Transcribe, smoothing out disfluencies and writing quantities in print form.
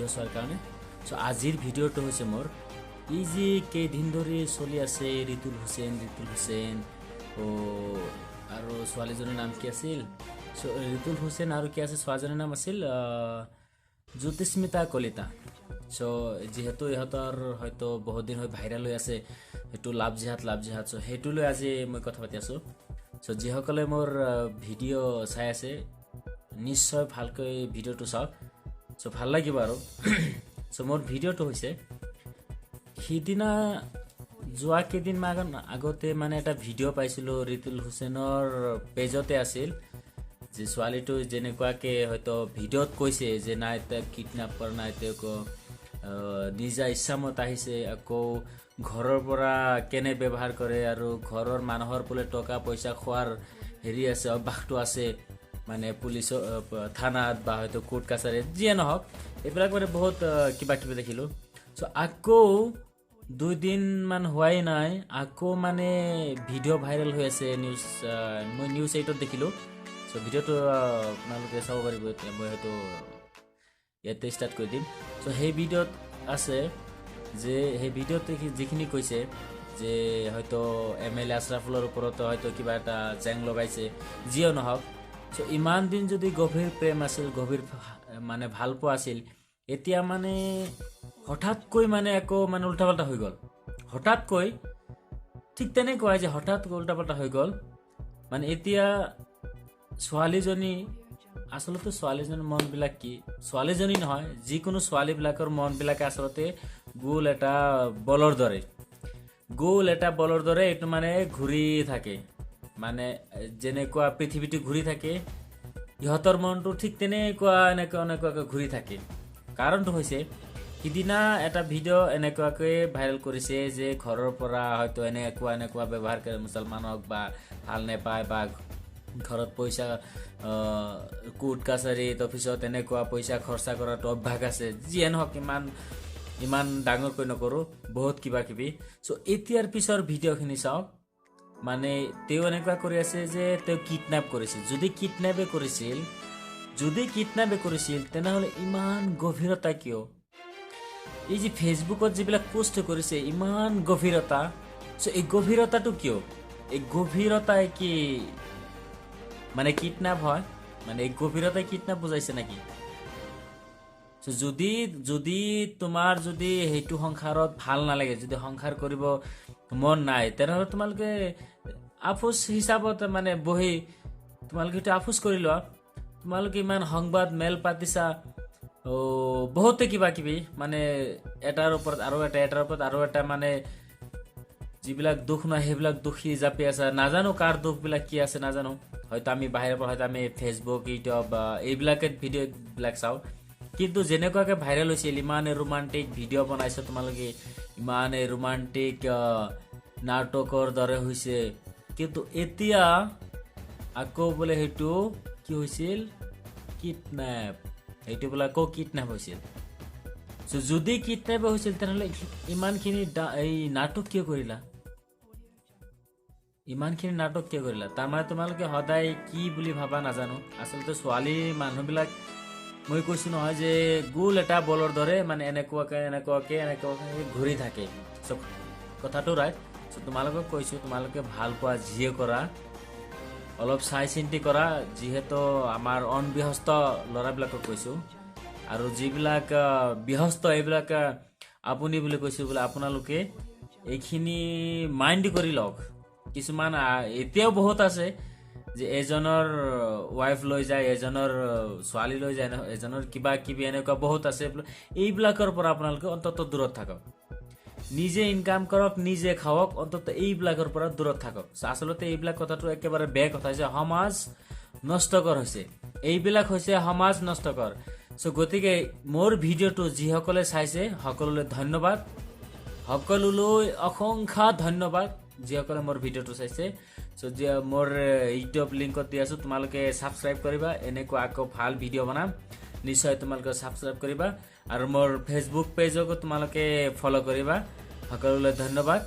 Video' চোৱাৰ কাৰণে। চ' আজিৰ ভিডিঅ'টো হৈছে মোৰ এই যি কেইদিন ধৰি চলি আছে ৰিতুল হুছেইন, ৰিতুল হুছেইন আৰু ছোৱালীজনীৰ নাম কি আছিল? চ' ৰিতুল হুছেইন আৰু কি আছিল, ছোৱালীজনীৰ নাম আছিল জ্যোতিস্মিতা কলিতা। চ' যিহেতু ইহঁতৰ হয়তো বহুত দিন হৈ ভাইৰেল হৈ আছে সেইটো লাভ জিহাদ, লাভ জিহাদ, চ' সেইটো লৈ আজি মই কথা পাতি আছোঁ। চ' যিসকলে মোৰ ভিডিঅ' চাই আছে নিশ্চয় ভালকৈ ভিডিঅ'টো চাওক, চ' ভাল লাগিব। আৰু চ' মোৰ ভিডিঅ'টো হৈছে সিদিনা যোৱা কেইদিনমান আগতে মানে এটা ভিডিঅ' পাইছিলোঁ ৰিতুল হুছেইনৰ পেজতে আছিল, যে ছোৱালীটো যেনেকুৱাকৈ হয়তো ভিডিঅ'ত কৈছে যে নাই তেওঁক কিডনেপ কৰা নাই, তেওঁক নিজা ইচ্ছামত আহিছে, আকৌ ঘৰৰ পৰা কেনে ব্যৱহাৰ কৰে আৰু ঘৰৰ মানুহৰ বোলে টকা পইচা খোৱাৰ হেৰি আছে, অভ্যাসটো আছে, মানে পুলিচৰ থানাত বা হয়তো কোৰ্ট কাছাৰীত যিয়ে নহওক এইবিলাক মানে বহুত কিবা কিবি দেখিলোঁ। চ' আকৌ দুইদিনমান হোৱাই নাই আকৌ মানে ভিডিঅ' ভাইৰেল হৈ আছে নিউজ, মই নিউজ এইটত দেখিলোঁ। চ' ভিডিঅ'টো আপোনালোকে চাব পাৰিব, এতিয়া মই হয়তো ইয়াতে ষ্টাৰ্ট কৰি দিম। চ' সেই ভিডিঅ'ত আছে যে সেই ভিডিঅ'ত যিখিনি কৈছে যে হয়তো এম এল এ আছৰাফুলৰ ওপৰতো হয়তো কিবা এটা জেং লগাইছে, যিয়ে নহওক। চ' ইমান দিন যদি গভীৰ প্ৰেম আছিল, গভীৰ মানে ভালপোৱা আছিল, এতিয়া মানে হঠাৎকৈ মানে আকৌ মানে উল্টা পাল্টা হৈ গ'ল হঠাৎকৈ। ঠিক তেনেকুৱাই যে হঠাৎ উল্টা পাল্টা হৈ গ'ল। মানে এতিয়া ছোৱালীজনী, আচলতে ছোৱালীজনীৰ মনবিলাক কি, ছোৱালীজনী নহয় যিকোনো ছোৱালীবিলাকৰ মনবিলাকে আচলতে গোল এটা বলৰ দৰে, গোল এটা বলৰ দৰে এইটো মানে ঘূৰি থাকে, মানে যেনেকুৱা পৃথিৱীটো ঘূৰি থাকে ইহঁতৰ মনটো ঠিক তেনেকুৱা এনেকুৱা এনেকুৱাকৈ ঘূৰি থাকে। কাৰণটো হৈছে সিদিনা এটা ভিডিঅ' এনেকুৱাকৈ ভাইৰেল কৰিছে যে ঘৰৰ পৰা হয়তো এনেকুৱা এনেকুৱা ব্যৱহাৰ কৰে মুছলমানক বা ভাল নাপায় বা ঘৰত পইচা কোৰ্ট কাছাৰীত অফিচত এনেকুৱা পইচা খৰচা কৰাটো অভ্যাস আছে, যিয়ে নহওক ইমান ইমান ডাঙৰকৈ নকৰোঁ, বহুত কিবা কিবি। চ' এতিয়াৰ পিছৰ ভিডিঅ'খিনি চাওক, মানে তেওঁ এনেকুৱা কৰি আছে যে তেওঁ কিডনেপ কৰিছিল। যদি কিডনেপে কৰিছিল, যদি কিডনেপে কৰিছিল তেনেহ'লে ইমান গভীৰতা কিয়? এই যে ফেচবুকত যিবিলাক পোষ্ট কৰিছে ইমান গভীৰতা, চ' এই গভীৰতাটো কিয়? এই গভীৰতাই কি মানে কিডনেপ হয়? মানে এই গভীৰতাই কিডনেপ বুজাইছে নেকি? যদি যদি তোমাৰ যদি সেইটো সংসাৰত ভাল নালাগে, যদি সংসাৰ কৰিব মন নাই, তেনেহ'লে তোমালোকে আফোচ হিচাপত মানে বহি তোমালোকে সেইটো আফোচ কৰি লোৱা। তোমালোকে ইমান সংবাদ মেল পাতিছা, বহুতে কিবা কিবি মানে এটাৰ ওপৰত আৰু এটা, এটাৰ ওপৰত আৰু এটা, মানে যিবিলাক দুখ নহয় সেইবিলাক দুখী জাপি আছে। নাজানো কাৰ দুখবিলাক কি আছে নাজানো, হয়তো আমি বাহিৰৰ পৰা হয়তো আমি ফেচবুক ইউটিউব বা এইবিলাকে ভিডিঅ'বিলাক চাওঁ, কিন্তু যেনেকুৱাকৈ ভাইৰেল হৈছিল ইমানে ৰোমান্টিক ভিডিঅ' বনাইছে তোমালোকে, ইমানে ৰোমান্টিক নাটকৰ দৰে হৈছে, কিন্তু এতিয়া আকৌ বোলে সেইটো কি হৈছিল, কিডনেপ, সেইটো বোলে আকৌ কিডনেপ হৈছিল। চ' যদি কিডনেপ হৈছিল তেনেহ'লে ইমানখিনি এই নাটক কিয় কৰিলা, ইমানখিনি নাটক কিয় কৰিলা? তাৰমানে তোমালোকে সদায় কি বুলি ভাবা নাজানো। আচলতে ছোৱালী মানুহবিলাক মই কৈছোঁ নহয় যে গোল এটা বলৰ দৰে মানে এনেকুৱাকৈ এনেকুৱাকৈ এনেকুৱাকৈ ঘূৰি থাকে। চ' কথাটো ৰাইট। চ' তোমালোকক কৈছোঁ, তোমালোকে ভাল পোৱা যিয়ে কৰা অলপ চাই চিন্তি কৰা, যিহেতু আমাৰ অনবিহস্ত ল'ৰাবিলাকক কৈছোঁ, আৰু যিবিলাক বিহস্ত এইবিলাক আপুনি বুলি কৈছোঁ বোলে আপোনালোকে এইখিনি মাইণ্ড কৰি লওক। কিছুমান এতিয়াও বহুত আছে যে এজনৰ ৱাইফ লৈ যায়, এজনৰ ছোৱালী লৈ যায়, এজনৰ কিবা কিবি এনেকুৱা বহুত আছে। এইবিলাকৰ পৰা আপোনালোকে অন্ততঃ দূৰত থাকক, নিজে ইনকাম কৰক, নিজে খাওক, অন্ততঃ এইবিলাকৰ পৰা দূৰত থাকক। আচলতে এইবিলাক কথাটো একেবাৰে বেয়া কথা হৈছে, সমাজ নষ্টকৰ হৈছে, এইবিলাক হৈছে সমাজ নষ্টকৰ। চ' গতিকে মোৰ ভিডিঅ'টো যিসকলে চাইছে সকলোলৈ ধন্যবাদ, সকলোলৈ অসংখ্য ধন্যবাদ যিসকলে মোৰ ভিডিঅ'টো চাইছে। চ' মোৰ ইউটিউব লিংকত দি আছোঁ, তোমালোকে ছাবস্ক্ৰাইব কৰিবা, এনেকুৱা আকৌ ভাল ভিডিঅ' বনাম, নিশ্চয় তোমালোকে ছাবস্ক্ৰাইব কৰিবা, আৰু মোৰ ফেচবুক পেজকো তোমালোকে ফ'ল' কৰিবা। সকলোলৈ ধন্যবাদ।